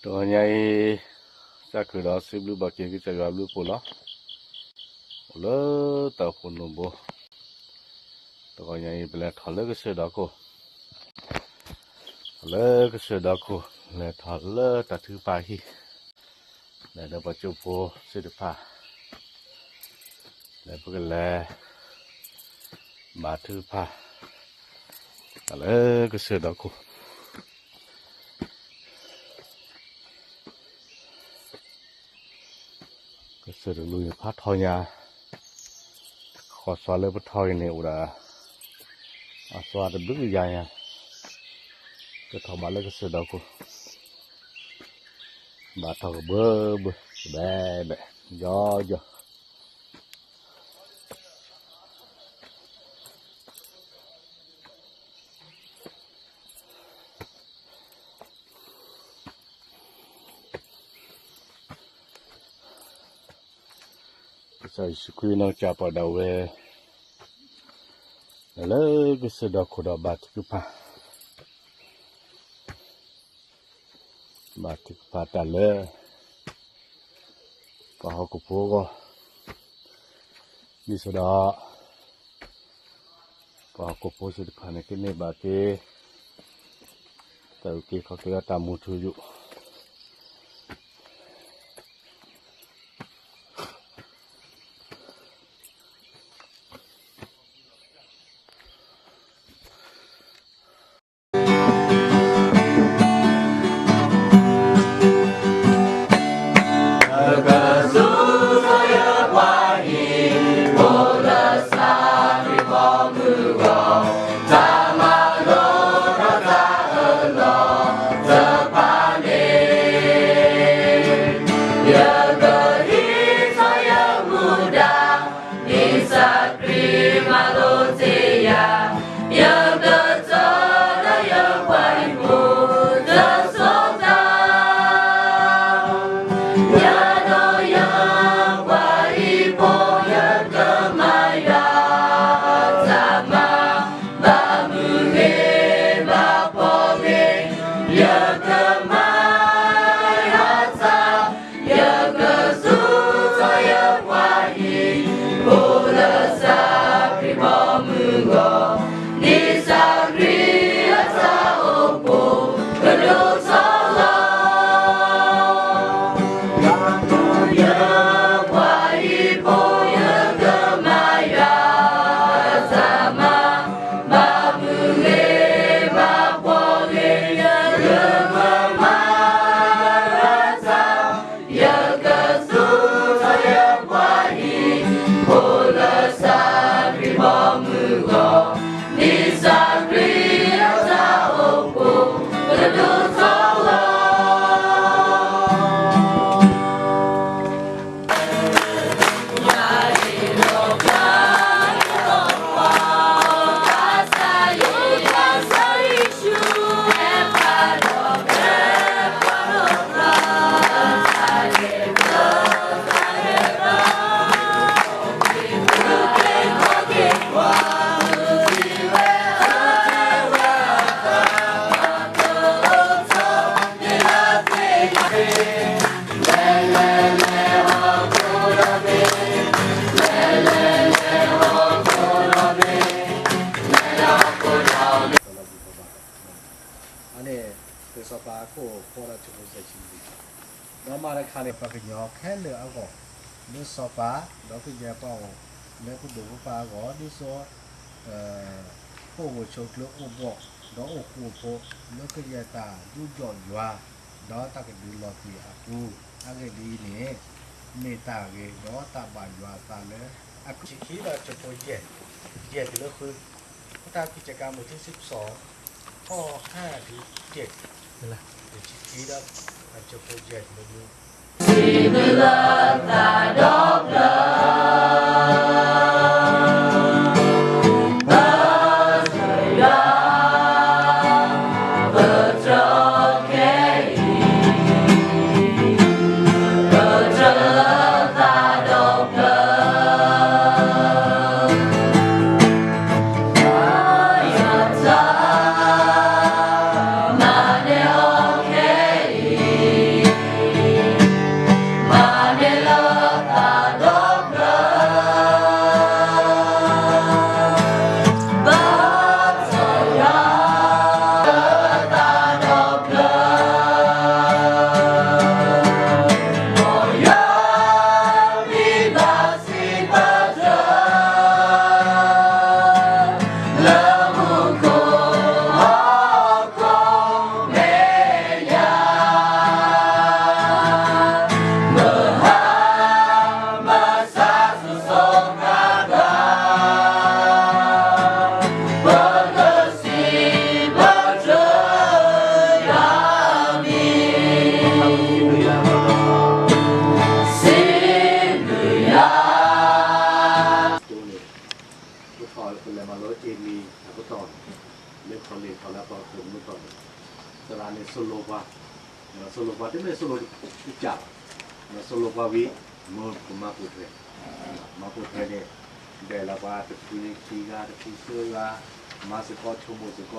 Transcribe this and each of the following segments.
တဂီၤညါအံၤ စးခုးဒီးစံးဘျုးဘၣ်က့ၤကစၢ်ယွၤအဘျုးအဖှိၣ်လီၤ. အိၣ်လၢတၢ်အိၣ်ဖှိၣ်နိၣ်ဘိ, တဂီၤညါအံၤ ပလဲၤထီၣ်လၢကစၢၢ်ဒီခိၣ်, ထီၣ်လၢကစၢၢ်ဒီခိၣ်, လဲၤထီၣ်လၢတၢ်ထုကဖၣ်ဟံၣ်, လဲၤဒီးပှၤကၠိဖိသ့ၣ်တဖၣ်, လဲၤပကလဲၤ ဘါထုကဖၣ် တၢ်လၢကစၢၢ်ဒီခိၣ်, ကစၢၢ်တလူၤန့ၣ်ဖးထီညါ, ဃီၤသွါလၢပထီက့ၤန့ၣ်အိၣ်ဒၣ် အသွါတဘျုးကယၤညါ, ကထီၣ်ဘၣ်လၢကစၢၢ်ဒီခိၣ်, ဘၣ်ထီၣ်ကဘၢဘၢ ကဘဲဘဲ ယီယီ ကစၢ်ယ့ၣ်ၡူးခရံာ်နီၢ်ကစၢ်ပှၤဒၣ်ဝဲ လၢကစၢၢ်ဒီခိၣ်ဒီးဘါထုကဖၣ်, ဘါထုကဖၣ်တၢ်လၢ ပှၤဟီၣ်ခိၣ်ဖိအဂီၢ်, ဒ်သိးဒီး ပှၤဟီၣ်ခိၣ်ဖိသ့ၣ်တဖၣ်န့ၣ် ကန့ၢ်ဘၣ်က့ၤ တၢ်အုၣ်က့ၤခီၣ်က့ၤဒီးတၢ်မူထူယိာ် အန့ၣ် လံာ်စီၤပၤအခိၣ်ဖီဒီးတၢ်စံးပူၤစဲးဆံ ဒီးမၤတခါန့ၣ် ပှၤကညီခဲလၢာ်အဂီၢ်, လၢစီၤပၤ ဒီးကယဲၢ်ပှၤအိၣ်လၢပဒိၣ်ပပှၢ်အဂီၢ် ဒ်သိး ပအိၣ်ဆိးကျၢၤအိၣ်ဘှီၣ် ဒီးအိၣ်ဃူအိၣ်ဖိး လၢကယဲၢ်တၢ်ဒုးယီၣ်ယွၤ ဒီးတၢ်ကဒုးလီၤပျံၤအပူၤ, အဂ့ၢ်ဒ်အံၤန့ၣ် မ့ၢ်တၢ်ဂ့ၤဒီးတၢ်ဘၣ်ယွၤအသးလၢ အခံခံဒီးတၢ်ဖိယဲၢ်, ယဲၢ်တုၤလၢဃု, ပတၢ်ခံကကါမုၢ်ထံဆံးပစီ ဖီၣ်ဟဲဒုးကဲး, ခံခံဒီး တၢ်ဖိယဲၢ်တုၤလၢဃု စံးဘျုးလၢသးဒီဖျၢၣ် ပၢ်ယွၤ ပတြၢၤခဲအံၤ ပတြၢၤလၢသးဒီဖျၢၣ် ပၢ်ယွၤတၢ် မၤနၢၤအီၤခဲအံၤ သိၣ်လိပှၤတမ့ၢ်သိၣ်လိတကးဘၣ်, သိၣ်လိပှၤဝံၤ မ့ၢ်ပကမၤပိာ်ထွဲ, မၤပိာ်ထွဲန့ၣ် ဒ်လၢပှၤတဖုခံဂၤတဖုသၢဂၤ, မၤစ့ၢ်ကီးဆိကမိၣ်စ့ၢ်ကီး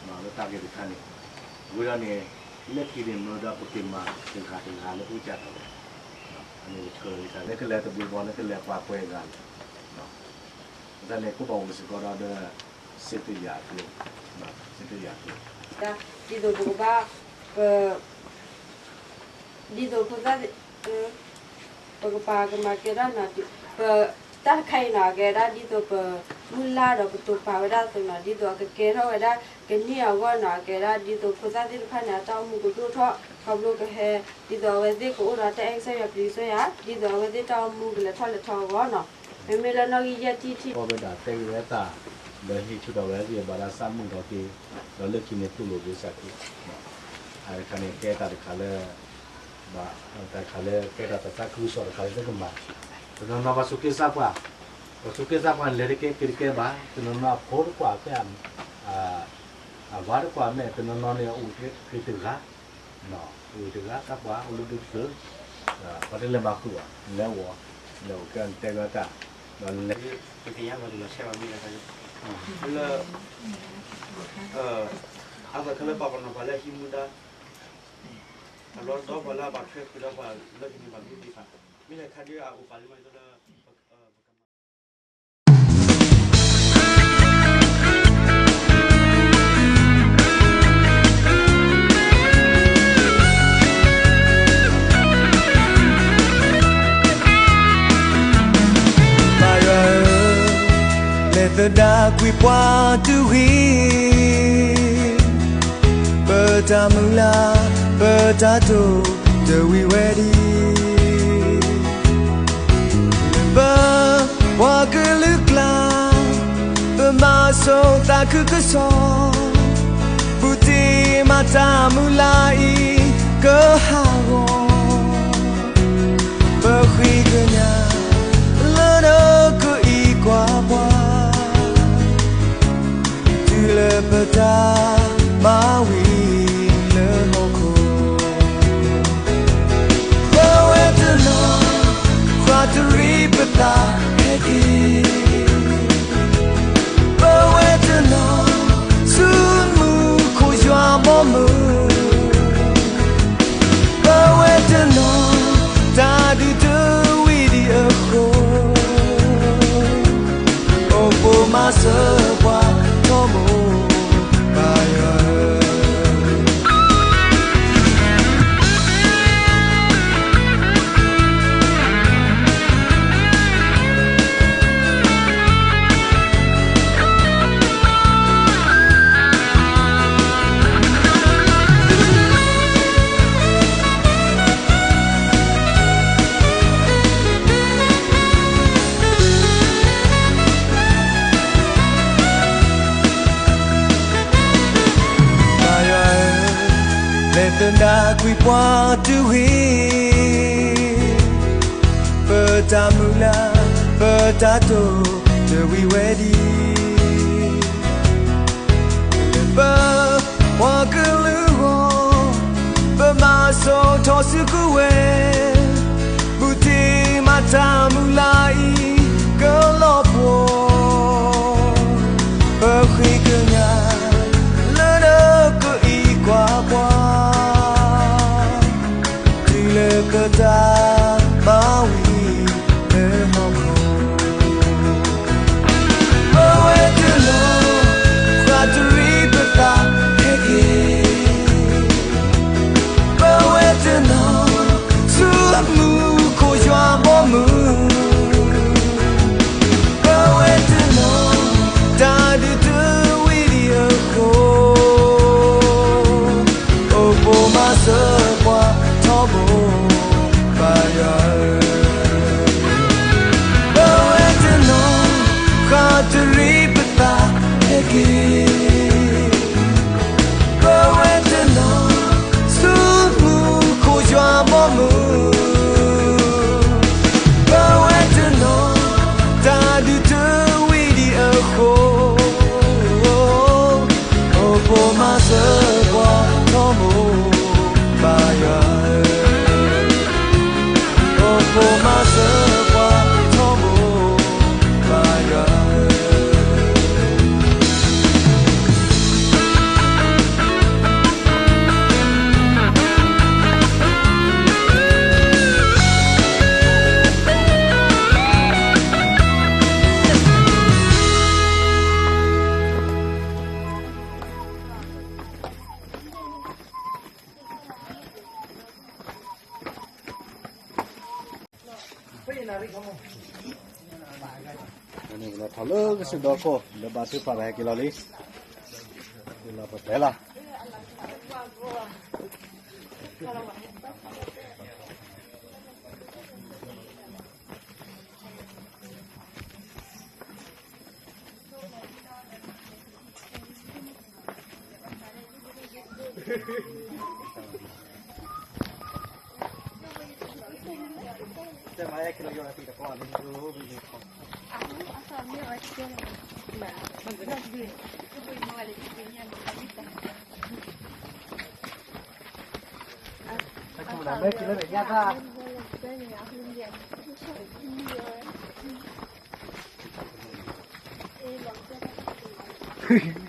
လၢတၢ်ဂ့ၢ်တခါန့ၣ်, အဃိဒီးန့ၣ် လၢခံန့ၣ် မ့ၢ်ဒီးပက့ၤမၤတဂၤတဂၤလၢပကစၢ်ထီၣ်ဝဲ, အန့ၣ်တခါ နကလဲၤတဘျုးဘီ နကလဲၤပှၤပှဲၤဂၤလဲၣ်, အဃိသတးန့ၣ် ကဘၣ်အိၣ်စ့ၢ်ကီးဒီး စ့တယၤအကျိၤ, စ့တယၤအကျိၤ ဒ်သိးပကဘၣ် ပ ဒ်သိးဖိသၣ် ပကပာ်ကမၤကဲဒၣ်နီၤ, ပ တၢ်တခါအံၤနီၤ အကဲဒၣ်ဒ်သိးပမုၢ်လၢ်ဒီးပတိာ်ပာ်ဝဲဒၣ်အသိးနီၤ, ဒ်သိးအကကဲထီၣ်ဝဲဒၣ်ကန့ၢ်အဂီၢ်နီၤ, အကဲဒၣ်ဒ်သိးဖိသၣ်သ့ၣ်တဖၣ်န့ၣ် အတၢ်အိၣ်မူကဒိၣ်ထီၣ် ခီဖျိကဟဲ ဒ်သိးအဝဲသ့ၣ်ကအိၣ်ဒီးတၢ်အဲၣ်ကစၢ်ယွၤပျံၤကစၢ်ယွၤ ဒ်သိးအဝဲသ့ၣ်တၢ်အိၣ်မူကလဲၤထီၣ်လဲၤထီအဂီၢ်နီၤ, မ့မ့ၢ်လၢနီၣ်ဂံၢ်ယဲၢ်ထံၣ်ထံၣ် ကီၢ်ဝဲဒၣ်တဲဂ့ၤဝဲသး ဒီးဟ့ၣ်ဆူၣ်ထီၣ်ဝဲက့ၤဘၣ်ဒၣ်စၢ်မုၢ်ဒီးက့ၤ, ဒီးလၢခံန့ၣ်သိၣ်လိက့ၤစၢ်က့ၤ အတခါန့ၣ် ကဲတၢ်တခါလၢ ဘၣ်တၢ်တခါလၢကဲတၢ်သးခုကစီၣ်တခါလၢကမၤ, တနီၤနီၤပှၤစူးက့သးပှၢ်, ပှၤစူးက့သးပှၢ်န့ၣ် လဲၤတကဲက့ၤတကဲဘၣ်, တနီၤနီၤအဖိတကွၢ်ဖဲ အဝၤတကွၢ်မဲာ် တနီၤနီၤန့ၣ် အိၣ်က့ၤတဂၤ, အိၣ်တဂၤသးပှၢ် အိၣ်လၢဒုးသုး, ပှၤတလဲၤမၤဃုာ်ဘၣ် လဲၤဝီၤ, လဲၤအိၣ်ကဲတဲဝဲတၢ်, ဒီးလဲၤ ပသ့ၣ်ညါလီၤတံၢ်လီၤဆဲးဘၣ်မ့ၢ်တခါလၢ လၢ အသးခဲလၢပှၤပနီၣ်ပှၤလၢဟံးမူဒါ အလီၢ်ဒီပှၤလၢအဘၣ်ထွဲဃုာ်ဒီးပှၤလၢကန့ၢ်ဘၣ်မူဒံးဘၣ်, မ့ၢ်တခါဒ်အအိၣ်ပာ်လံမးဒ်သိးလၢ ပကမၤ ဘါယွၤဧၢ, လဲၤသဒၣ်ကွံာ်ပှၤတဂ့ၤ, ပတၢ်မုၢ်လၢ် ပတၢ်တိာ်တဝံၤဝဲဒံး, လၢပပှၤကလုာ်ကျါ ပမၤစိာ်သးခုကစီၣ်, ဘူးတ့ၢ်မၤတၢ်မုၢ်လၢ်အံၤကဟးဂီၤ, ပဃ့ကညး လၢနကအံးကွၢ်ပှၤ, တုၤလၢပတၢ်မၤဝံၤလၢဟီၣ်ခိၣ်, ပဝဲတနီၤ ဃၣ်တရံးပသးဟဲက့ၤ, ပဝဲတနီၤ ဆူမူခိၣ်ယွၤဘီမုၢ်, ပဝဲတနီၤ တၢ်ဒုးတဝံၤဒံးအဃိ, အိၣ်ပိာ်မၤစၢၤပှၤထီဘိ ဘါယွၤဧၢ. ဘါယွၤဧၢ, လဲၤသဒၣ်ကွံာ်ပှၤတဂ့ၤ, ပတၢ်မုၢ်လၢ် ပတၢ်တိာ်တဝံၤဝဲဒံး, လၢပပှၤကလုာ်အဂီၢ် ပမၤစိာ်ထီၣ်စုကဝဲၤ, ဘူးတ့ၢ်မၤတၢ်မုၢ်လၢ်အံၤကလီၤပှီၢ်, ပဃ့ကညး လၢနကအံးကွၢ်ပှၤ, တုၤလၢပတၢ်မၤဝံၤလၢဟီၣ်ခိၣ်, ပဝဲတနီၤ ဃၣ်တရံးပသးဟဲက့ၤ, ပဝဲတနီၤ ဆူမူခိၣ်ယွၤဘီမုၢ်, ပဝဲတနီၤ တၢ်ဒုးတဝံၤဒံးအဃိ, အိၣ်ပိာ်မၤစၢၤပှၤထီဘိ ဘါယွၤဧၢ, ပဝဲတနီၤ ဃၣ်တရံးပသးဟဲက့ၤ, ပဝဲတနီၤ ဆူမူခိၣ်ယွၤဘီမုၢ်, ပဝဲတနီၤ တၢ်ဒုးတဝံၤဒံးအဃိ, အိၣ်ပိာ်မၤစၢၤပှၤထီဘိ ဘါယွၤဧၢ. န့ၣ်ကလီၤထီၣ်လၢကစၢၢ်ဒီခိၣ် လၢဘၣ်ထုကဖၣ်ဒီးဟဲက့ၤလီၤလံ, က့ၤလီၤပတဲလီၤ.